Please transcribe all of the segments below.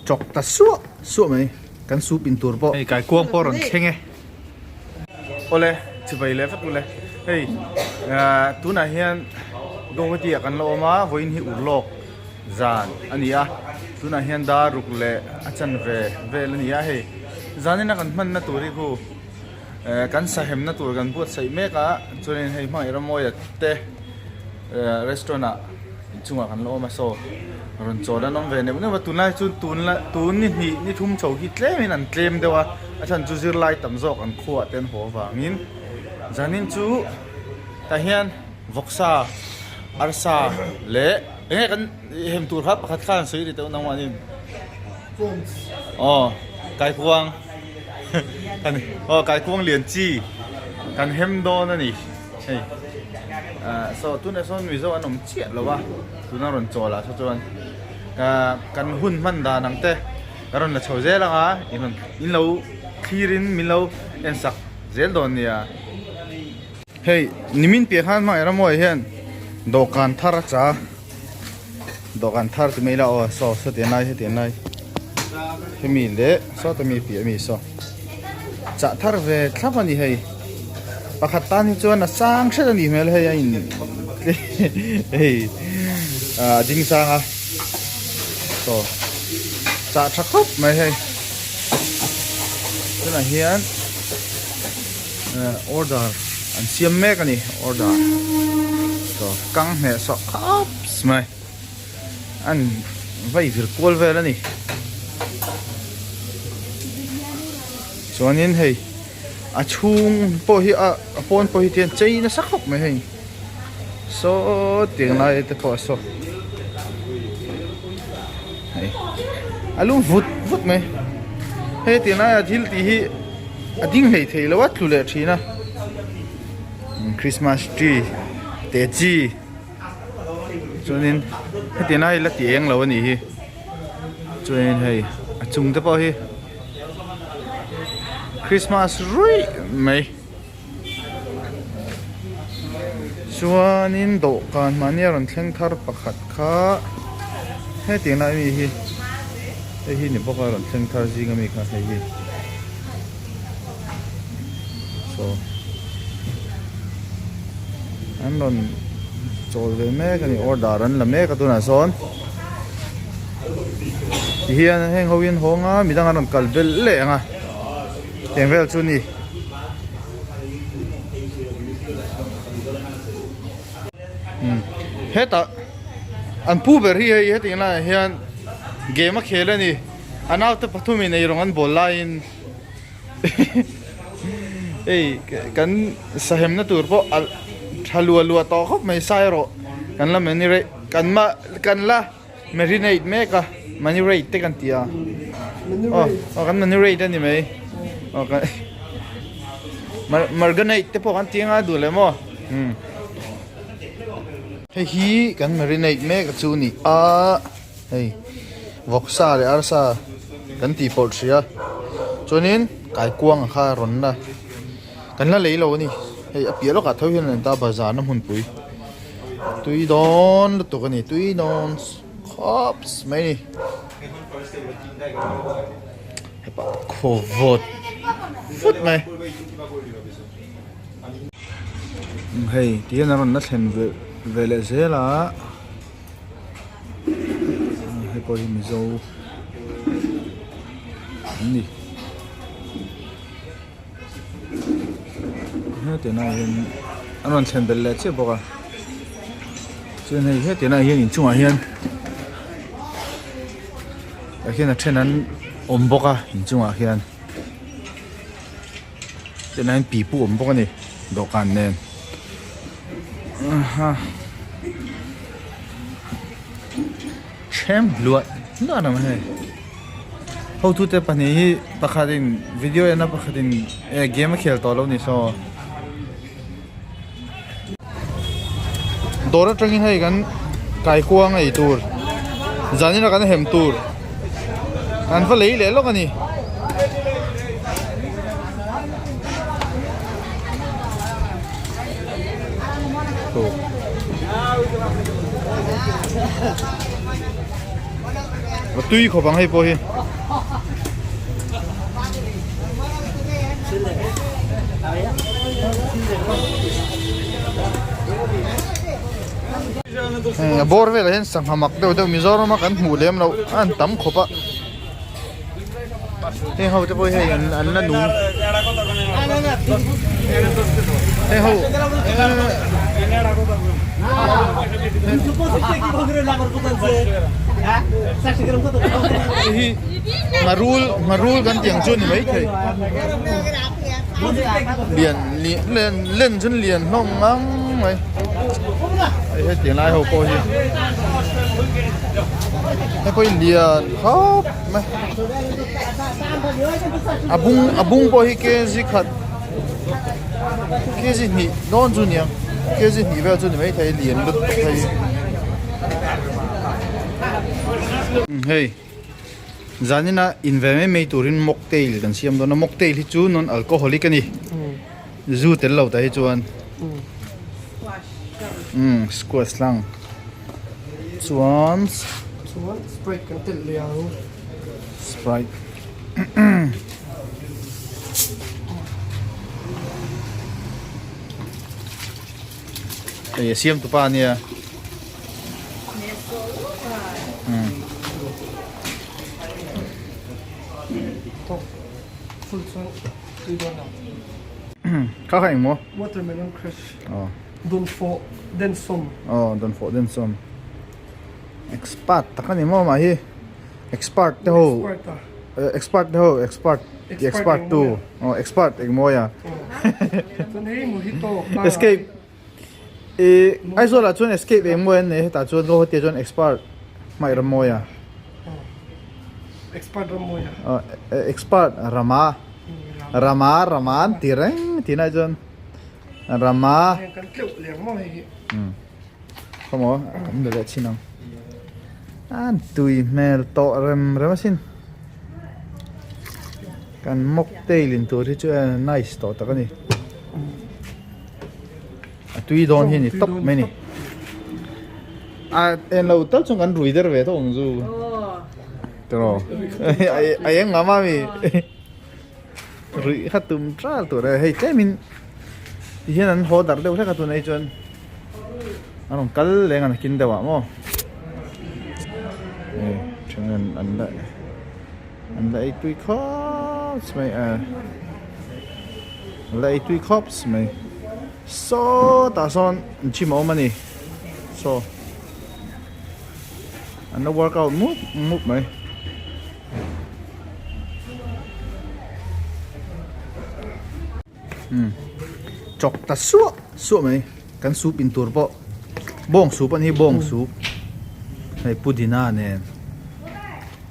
chawk ta suah suah mai kan soup in tur pawh. Hei kaikuang pawh a rawn thleng e. Awle chibai leh vek ule hei ahh tunah hian Guwahati ah kan la awm a vawiin hi urlawk zan a ni a tunah hian dar ruk leh a chanve vel a ni a hei zanin a kan hmanna tur hi khu eh kan sahemna tur kan buatsaih mek a chuanin hei hmangaih ramawia te eh restaurant ah inchungah kan la awm a saw rawn chawl an awm ve neuh neuh a tunlai chu tun la tun ni hnih ni thum chho hi tlemin an tlem deuh a a chhan chu zirlai tam zawk an khuaah te an haw avangin zanin chu tah hian vawksa arsa leh eng nge kan hem tur kha pakhat khan sawi ri teuh nangmah nin aw kaikuang kan aw kaikuang lian chi kan hem dawn a ni. Hei ah saw tunah sawn Mizo an awm chiah lo a tuna rawn chawl ah saw chuan ah kan hun hman dan ang te ka rawn la chho zel ang a in rawn in lo thlir in min lo en sak zel dawn nia. Hei nimin piah khan hmangaih ramawia hian dawhkan thar a cha dawhkan thar ti mai ila aw saw sawtiang lai hetiang lai hemi leh sawta mi piah ami saw. Chah thar ve thlap a ni hei pakhat tan hi chuan a sang hret a nih hmel hei a in hei a ding sang a saw chah tha khawp mai hei tunah hian order an siam mek a ni order saw kang hneh sawh khawp mai an vai vir kual vel a ni chuanin hei a chhung pawh hi a a pawn pawh hi tihian chei nasa khawp mai hei saw tiang lai te pawh a saw hei a lum vut vut mai hei tiang laia thil tih hi a ding hlei thei lo a tlu leh thin a christmas tree te chi. Chuanin hetiang lai hi la ti eng lo a nih hi chuanin hei a chung te pawh hi Christmas ruih mai chuanin dawhkan mahni a rawn thleng thar pakhat kha hetiang lai mi hi hei hi ni bawk a rawn thleng thar zing ami kha hei hi saw an rawn chawl ve mek a ni order an la mek a tunah sawn tihian heng ho hi an hawng a midang an rawn kal belh leh ang a tiang vel chu a ni. Hetah an pu ber hi hei hetiang laiah hian game a khel a ni a naute pathumin eirawng an bawl laiin Hei kan sahemna tur pawh a tha lua lua tawh khawp mai sai erawh kan la marinate kan ma kan la marinate mek a marinate te kan ti a aw aw kan marinate a ni mai aw kan marganate te pawh kan ti anga duh leh maw umm hei hi kan marinate mek a chu ni a. Hei vawksa leh arsa kan tih pawlh hrih a chuanin kaikuang kha a rawn la kan la lei lo a ni hei a piah lawkah tho hian an ta bazar na hmunpui tui dawn lutuk a ni tui dawn khawp mai a ni hepa khaw vawt fut mai hei tihian a rawn la thlen ve leh zel a. Hei pawh hi mizo an ni hetiang ah hian an rawn thlen belh leh chiah bawk a chuan hei hetiang ah hian inchungah hian tah hian a then an awm bawk a inchungah khian tunah hian pipu awm bawk a ni dawhkan nen Ṭhem hluah hluah ang hei hotute pahnih hi pakhatin video en a pakhatin eh game a khel tawh lo ni saw dawr atangin hei kan kaikuang ei tur zanin a kan hem tur kan va lei leh lawk a ni. A tui khawp ang hei pawh hi. Hei a bawr velah hian sangha mak deuh deuh Mizoram a kan hmuh lem loh a an tam khawp a heng ho te pawh hi hei an an la nung heng ho hei hi ngharul ngharul kan tih ang chu a ni maithei lian lian len chu lian hlawm ngang mai hei hetiang lai ho pawh hi hei pawh hi lian khawp mai a bung a bung pawh hi kg khat kg hnih dawn chu niang kg hnih vel chu ni maithei lian lutuk hei hei. Zanina in ve mai mai turin mocktail kan siam dawn a, mocktail hi chu non alcoholic a ni, zu tel lo tah hi chuan umm squash hlang chuan chuan sprite kan telh leh ang sprite hei a siam tupa a nia. Kha kha engmaw? Watermelon crush. Oh. Don fo den som. Oh, don fo den som. Expert tak ani maw mah hi. Expert te ho. Expert a. Expert te ho, expert. Expert tu. Oh, expert engmaw ya. Chuan hei mojito. Escape. Ih Aizawl ah chuan escape eng mawi an nei hetah chuan Guwahati ah chuan expert hmaih ram mawi a. Expert ram mawi a. Expert rama rama rama an ti reng tih na chuan rama. Heng kan tleuh leng maw hei hi. Khawmaw kan be leh chin ang. An tui hmel tawh rem rem asin. Kan mocktail in tur hi chu nice tawh tak a ni. A tui dawn hi ni tawp mai ni. A en lo tal chuan kan rui der ve tawh ang chu. Tiraw. A eng ngam a mi. Ruih kha tum tral tur e. Hei tlemin ti hian an haw darh deuh hlek a tunah hi chuan an rawn kal leng a nakin deuh ah maw. Hei then an la an la ei tui khawp mai a. La ei tui khawp mai. Sawtah sawn gym a awm a ni. Saw an la workout mup mup mai. Umm chawk ta suah suah mai. Kan soup in tur pawh bawng soup a ni bawng soup hei pudina nen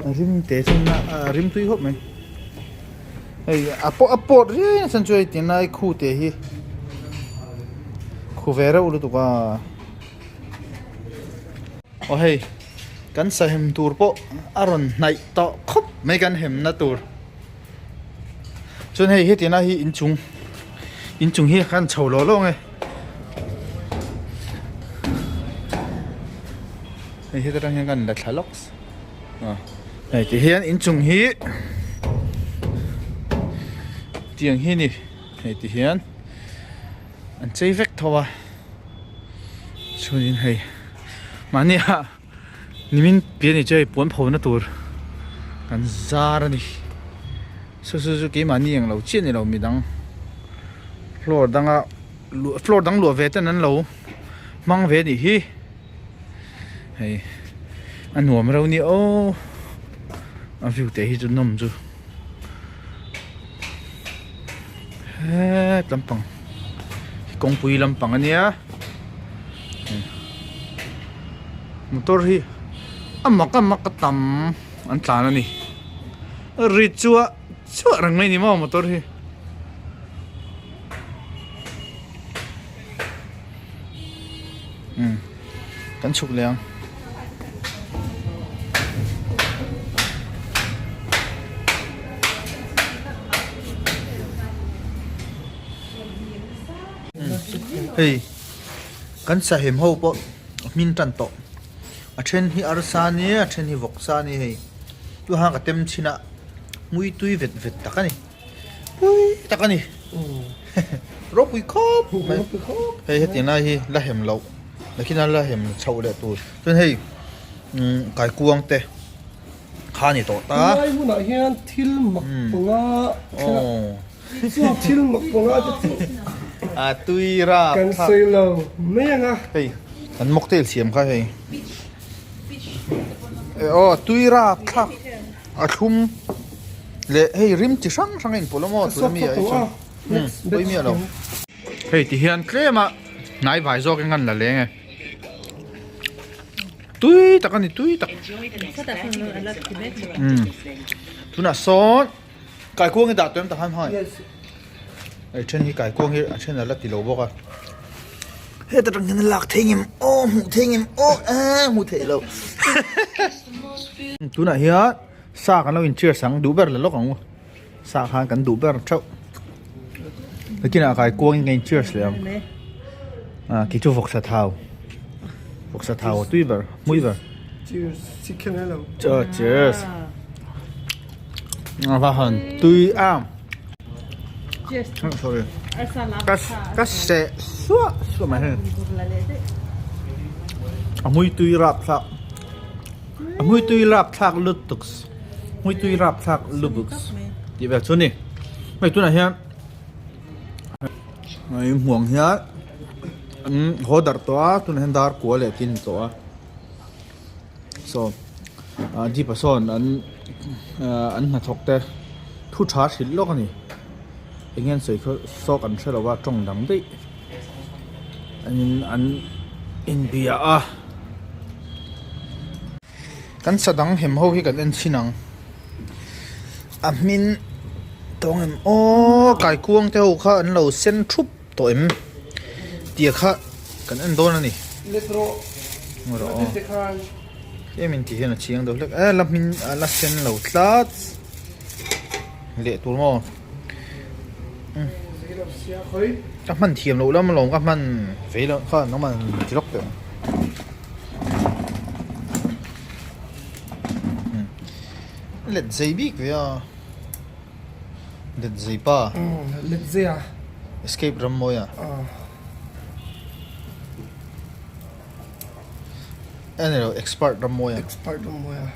a rim te chuan a rim tui khawp mai. Hei a pawh a pawt riai nasa chu hei tinlai khu te hi khu ve reuh lutuk a aw hei kan sahem tur pawh a rawn hnaih tawh khawp mai kan hemna tur chuan hei heti lai hi inchung inchung hi khan chho lawh lawh ang e hei heta tang hian kan la thla lawk. Hei ti hian inchung hi tiang hi ni hei ti hian an chei vek tho a chuanin hei mahni ah nimin pian ni chu hei puan pho na tur kan zar a ni saw saw chu keimahni ang lo chiah ni lo midang floor danga floor dang luah ve ten an lo hmang ve a nih hi. Hei a nuam reuh nia aw a view te hi chu nawm chu het lampang kawngpui lampang a nia motor hi a mak a mak a tam an tlan a ni ri chuah chuah reng mai a ni maw motor hi. Umm kan chhuk leh ang. Hei kan sahem ho pawh hmin tan tawh a then hi arsa nia a then hi vawksa a ni hei chu hang ka tem chhin a mui tui vet vet tak a ni. Pui tak a ni. Ropui khawp mai. Hei hetiang lai hi la hem loh. Nakin a la hem chhoh leh tur. Chuan hei umm kaikuang te kha a ni tawh ta. Helai hunah hian thil mak panga thleng a, chung thil mak panga te chu A tui rap kan sawi lo mai ang a. Hei kan mocktail siam kha hei. Aw tui rap thlak a thlum leh hei rim chi hrang hrang a inpawlh a maw tuna mi ah hi chuan pawi miah lo. Hei ti hian tlem a hnai vai zawk in kan la leng e tui tak a ni tui tak tunah sawn kaikuang hi dah tawh em tak han hmang hei then hi kaikuang hi a then a la ti lo bawk a heta tang hian a lak thei ngem aw hmuh thei ngem aw eh hmuh theih loh tunah hian sa kan lo in cheers ang duh ber la lawk ang u. Sa khan kan duh ber theuh. Nakinah kai kuangin ka in cheers leh ang. Ah kei chu vawksa thau. Vawksa thau a tui ber, hmui ber. Cheers, chicken hello. Cheers. A va han tui am. Cheers. Sorry. Ka ka seh suah suah mai hei. A hmui tui rap thlak. A hmui tui rap thlak lutuk. Hmuitui rapthlak lubux tih vel chu a ni. Hei tunah hian hei hmuang hian an haw darh tawh a tunah hian dar kua leh tin tawh a saw ah jeep ah sawn an ah an hnathawk te thu tha hrilh lawk a ni eng nge an sawi kha saw kan hre lo a tawng dang daih an an inbia a. Kan sa dang hem ho hi kan en chhin ang. A hmin tawng em aw kaikuang te ho kha an lo sen thup tawh em tih kha kan en dawn a ni. Rawh aw. Tlem in ti hian a chiang deuh hlek e la hmin a la sen lo tlat leh tur maw. Ka hman thiam loh lam alawm ka hman vei loh kha nangmah ti lawk teh ang. Let zei bik ve a let zei pa let zei a escape ram mawi a a ni lo expert ram mawi a expert ram mawi a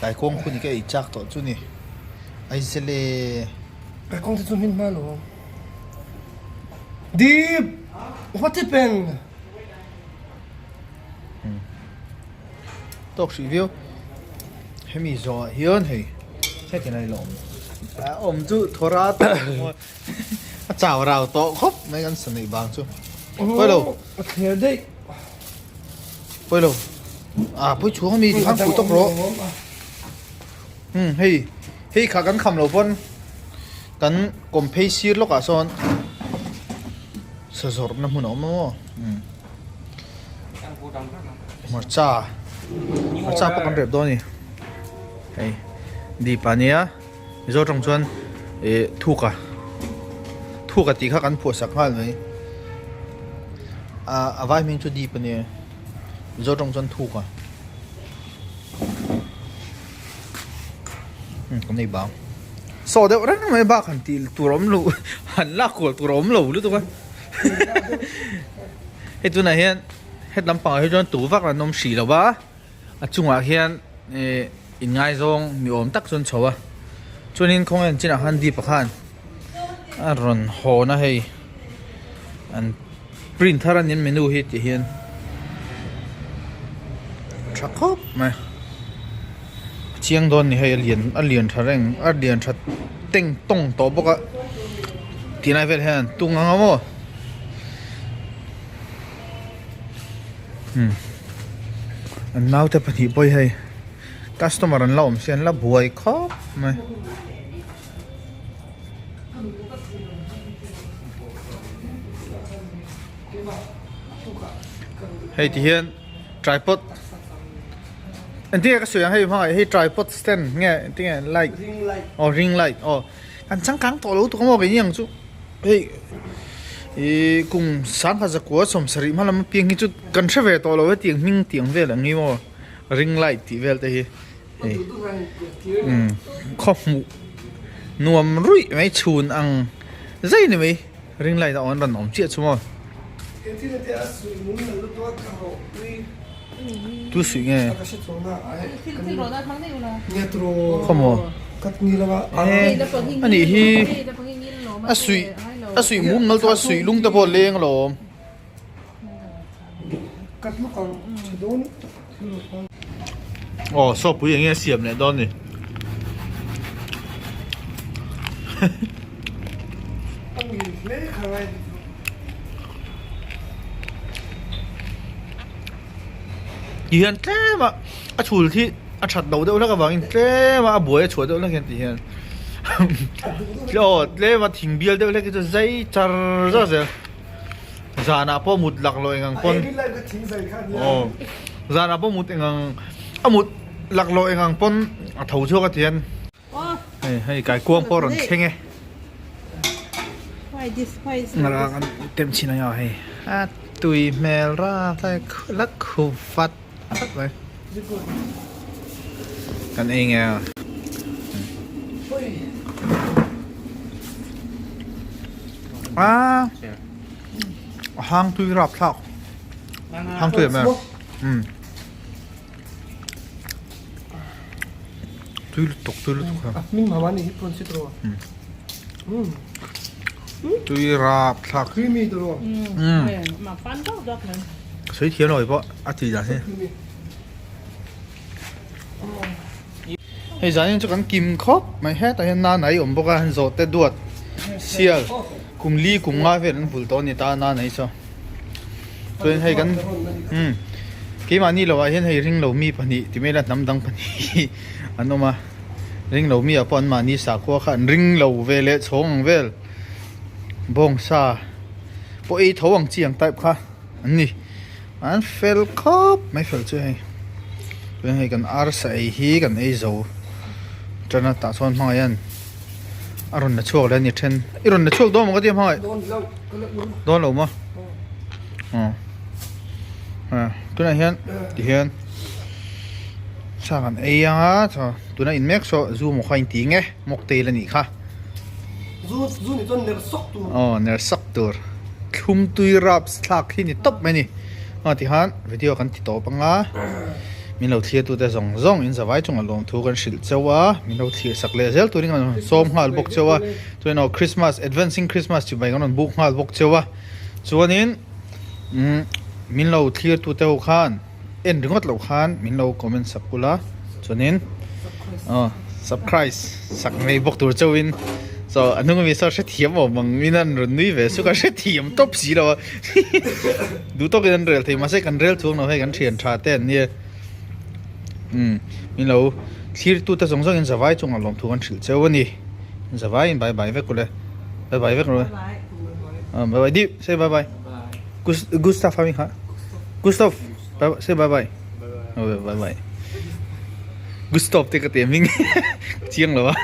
taikawng khu ni ka ei chak tawh chu ni aizele taikawng te chu hmin hma lo. Deep! What happened? Tawk hrih viau. Hemi zawhah hian hei heti lai la awm. A awm chu thawra tawh a chau rau tawh khawp mai kan sa neih vang chu. Pawi lo. A thler daih. Pawi lo. A pawi chhuang ami ti khan fuh tawk rawh. Hei hei kha kan kham lo pawn. Kan kawm phei sir lawkah sawn sa zawrhna hmun a awm a maw hmarcha hmarcha pawh kan rep dawn a ni hei dip ah nia mizo tawng chuan ih thuka thuka tih kha kan phuah sak nghal mai ah a vai hming chu dip a nia mizo tawng chuan thuka kan nei bang. Saw deuh reng mai bak han tih tur a awm lo han lak kual tur a awm lo lutuk a hei tunah hian het lampangah hi chuan tu vak an awm hrih lo va a chungah hian ih inngaizawng ni awm tak chu an chho a chuanin khawnge an chinah khan deep ah khan a rawn hawn a hei an print thar a ni menu hi tih hian tha khawp mai chiang dawn a ni hei a lian a lian tha reng a lian tha teng tawng tawh bawk a tih lai vel hian an tung ang a maw umm an naute pahnih pawh hi hei customer an la awm si an la buai khawp mai. Hei ti hian tripod engtin nge ka sawi ang hei hmangah hei tripod stand nge engtin nge light aw ring light aw kan changkang tawh lo tuk a maw keini ang chu hei ihh kum sangha zakua sawmsarih hma lam apiang hi chu kan hre ve tawh lo hetiang hming tiang vel ang hi maw ring light tih vel te hi. Hei umm khaw hmuh nuam ruih mai chhun ang zai ni mai ring light a on rawn awm chiah chu maw. Tu suih nge? Khawmaw? Eh, anih hi a suih a suih mum nal tawh a suih lung te pawh a leng alawm. Aw saw pui eng nge a siam leh dawn ni. Ti hian tlem a a chhul hi a that loh deuh hlek avangin tlem a a buai a chhuah deuh hlek hian ti hian aw tlem a thing bial deuh hlek hi chu zai char zar zel. Zanah pawh mut lak loh engang pawn aw zanah pawh mut engang a mut lak loh engang pawn a tho chhuak a tihian hei hei kaikuang pawh a rawn thleng e ngarang an tem chhin anga hei a tui hmel rat lai la khu vat vat mai kan ei nge a. A hang tui rap thlak hang tui em em um tui lutuk tui lutuk ha min mama ni hi prawn si tro um tui rap thlak creamy tro um ma pan dok dok man sui thiam lo pawh a ti dan hi Hei zanin chu kan kim khawp mai hetah hian nanai awm bawk a zawh te duat sial kum li kum nga vel an vul tawh a ni ta nanai chu chuan hei kan umm keimahni lo ah hian hei ring lo mi pahnih ti mai ila hnam dang pahnih an awm a ring lo mi ah pawh an mahni sakhua kha an ring lo ve leh chhawng ang vel bawngsa pawh ei tho ang chi ang type kha an ni. An fel khawp mai fel chu hei chuan hei kan arsa ei hi kan ei zo tan a tah chuan hmangaih hian a rawn la chhuak leh a ni then i rawn la chhuak dawn maw ka ti a hmangaih dawn lo maw aw tunah hian ti hian sa kan ei anga chaw tuna in mek saw zu maw kha in ti nge mocktail a nih kha. Zu ni chuan ner sawk tur. Aw ner sawk tur. Thlum tui raps thlak hi ni tawp mai a ni. Aw tikhan video kan ti tawp anga min lo thlir tute zawng zawng in zavai chungah lawmthu kan hrilh cheu a min lo thlir sak leh zel turin kan rawn sawm nghal bawk cheu a chuan aw Christmas advancing Christmas chi bai kan rawn buk nghal bawk cheu a chuanin umm min lo thlir tute ho khan en ringawt loh khan min lo comment sak ula chuanin aw subscribe sak ngei bawk tur chauhin so a hnung ami saw hrethiam awm ang in an rawn nui ve chu ka hrethiam tawp si lo a duh tawkin an rel thei mahse kan rel chuang lo hei kan thian tha te an nia umm min lo thlir tu te zawng zawngin zavai chungah lawmthu kan hrilh cheu a ni zavaiin bye bye vek ule bye bye vek ule bye bye dip say bye bye. Gustav ami kha Gustav say bye bye bye bye Gustav te ka ti hming chiang lo a.